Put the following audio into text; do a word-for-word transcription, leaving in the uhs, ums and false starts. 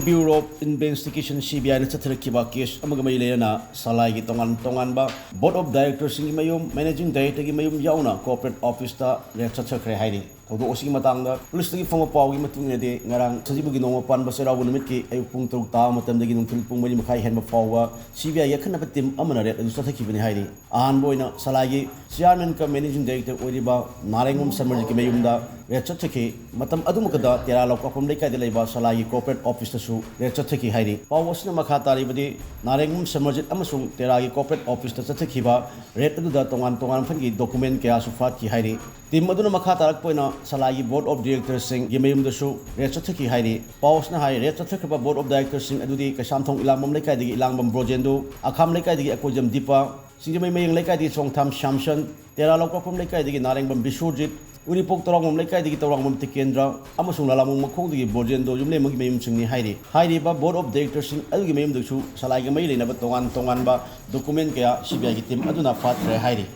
Bureau of Investigation, C B I ꯅ ꯆꯠꯊꯔꯛꯈꯤꯕ case ꯑꯃꯒ ꯃꯔꯤ ꯂꯩꯅꯅ ꯁꯂꯥꯏꯒꯤ ꯇꯣꯉꯥꯟ ꯇꯣꯉꯥꯟꯕ Board of Director ꯁꯤꯡꯒꯤ ꯃꯌꯨꯝ, Managing Director ꯒꯤ ꯃꯌꯨꯝ ꯌꯥꯎꯅ corporate office ꯇ raid ꯆꯠꯊꯈ꯭ꯔꯦ ꯍꯥꯏꯔꯤ꯫ ꯊꯧꯗꯣꯛ ꯑꯁꯤꯒꯤ ꯃꯇꯥꯡꯗ police ꯇꯒꯤ ꯐꯪꯕ ꯄꯥꯎꯒꯤ ꯃꯇꯨꯡ ꯏꯟꯅꯗꯤ, ꯉꯔꯥꯡ ꯁꯖꯤꯕꯨꯒꯤ ꯅꯣꯡꯃ ꯄꯥꯟꯕ ꯆꯩꯔꯥꯎꯕ ꯅꯨꯃꯤꯠꯀꯤ ꯑꯌꯨꯛ ꯄꯨꯡ ꯇꯔꯨꯛ ꯇꯥꯕ ꯃꯇꯝꯗꯒꯤ ꯅꯨꯡꯊꯤꯜ ꯄꯨꯡ ꯃꯔꯤ ꯃꯈꯥꯏ ꯍꯦꯟꯕ ꯐꯥꯎꯕ C B I ꯒꯤ ꯑꯈꯟꯅꯕ team ꯑꯃꯅ raid ꯑꯗꯨ ꯆꯠꯊꯈꯤꯕꯅꯤ ꯍꯥꯏꯔꯤ꯫ ꯑꯍꯥꯟꯕ ꯑꯣꯏꯅ ꯁꯂꯥꯏꯒꯤ chairman ꯀꯝ managing director ꯑꯣꯏꯔꯤꯕ ꯅꯥꯔꯦꯡꯕꯝ ꯁꯃꯔꯖꯤꯠꯀꯤ ꯃꯌꯨꯝꯗ raid ꯆꯠꯊꯈꯤ꯫ ꯃꯇꯝ ꯑꯗꯨꯃꯛꯇꯗ ꯇꯦꯔꯥ ꯂꯧꯀꯥꯐꯝ ꯂꯩꯀꯥꯏꯗ ꯂꯩꯕ ꯁꯂꯥꯏꯒꯤ corporate office ꯇꯁꯨ raid ꯆꯠꯊꯈꯤ ꯍꯥꯏꯔꯤ꯫ ꯄꯥꯎ ꯑꯁꯤꯅ ꯃꯈꯥ ꯇꯥꯔꯤꯕꯗꯤ, ꯅꯥꯔꯦꯡꯕꯝ ꯁꯃꯔꯖꯤꯠ ꯑꯃꯁꯨꯡ ꯇꯦꯔꯥꯒꯤ corporate office ꯇ ꯆꯠꯊꯈꯤꯕ raid ꯑꯗꯨꯗ ꯇꯣꯉꯥꯟ ꯇꯣꯉꯥꯟꯕ ꯃꯈꯜꯒꯤ document ꯀꯌꯥꯁꯨ ꯐꯥꯈꯤ ꯍꯥꯏꯔꯤ꯫ Team ꯑꯗꯨꯅ ꯃꯈꯥ ꯇꯥꯔꯛꯄ ꯑꯣꯏꯅ ꯁꯂꯥꯏꯒꯤ Board of Director ꯁꯤꯡꯒꯤ ꯃꯌꯨꯝꯗꯁꯨ raid ꯆꯠꯊꯈꯤ ꯍꯥꯏꯔꯤ꯫ ꯄꯥꯎ ꯑꯁꯤꯅ ꯍꯥꯏ, raid ꯆꯠꯊꯈ꯭ꯔꯕ Board of Director ꯁꯤꯡ ꯑꯗꯨꯗꯤ ꯀꯩꯁꯥꯝꯊꯣꯡ ꯏꯂꯥꯡꯕꯝ ꯂꯩꯀꯥꯏꯗꯒꯤ ꯏꯂꯥꯡꯕꯝ ꯕ꯭ꯔꯣꯖꯦꯟꯗꯨ, ꯑꯈꯥꯝ ꯂꯩꯀꯥꯏꯗꯒꯤ ꯑꯀꯣꯏꯖꯝ ꯗꯤꯄꯥ, ꯁꯤꯡꯖꯃꯩ ꯃꯌꯦꯡ ꯂꯩꯀꯥꯏꯗꯒꯤ ꯆꯣꯡꯊꯥꯝ ꯁ꯭ꯌꯥꯝꯁꯟ, ꯇꯦꯔꯥ ꯂꯧꯀꯥꯐꯝ ꯂꯩꯀꯥꯏꯗꯒꯤ ꯅꯥꯔꯦꯡꯕꯝ ꯕꯤꯁ꯭ꯋꯔꯖꯤꯠ, ꯎꯔꯤꯄꯣꯛ ꯇꯧꯔꯥꯡꯕꯝ ꯂꯩꯀꯥꯏꯗꯒꯤ ꯇꯧꯔꯥꯡꯕꯝ ꯇꯤꯀꯦꯟꯗ꯭ꯔ ꯑꯃꯁꯨꯡ ꯂꯥꯂꯥꯃꯨꯡ ꯃꯈꯣꯡꯗꯒꯤ ꯕ꯭ꯔꯣꯖꯦꯟꯗꯣ ꯌꯨꯝꯂꯦꯝꯕꯒꯤ ꯃꯌꯨꯝꯁꯤꯡꯅꯤ ꯍꯥꯏꯔꯤ꯫ ꯍꯥꯏꯔꯤꯕ Board of Director ꯁꯤꯡ ꯑꯗꯨꯒꯤ ꯃꯌꯨꯝꯗꯁꯨ ꯁꯂꯥꯏꯒ ꯃꯔꯤ ꯂꯩꯅꯕ ꯇꯣꯉꯥꯟ ꯇꯣꯉꯥꯟꯕ document ꯀꯌꯥ C B I ꯒꯤ team ꯑꯗꯨꯅ ꯐꯥꯈ꯭ꯔꯦ ꯍꯥꯏꯔꯤ꯫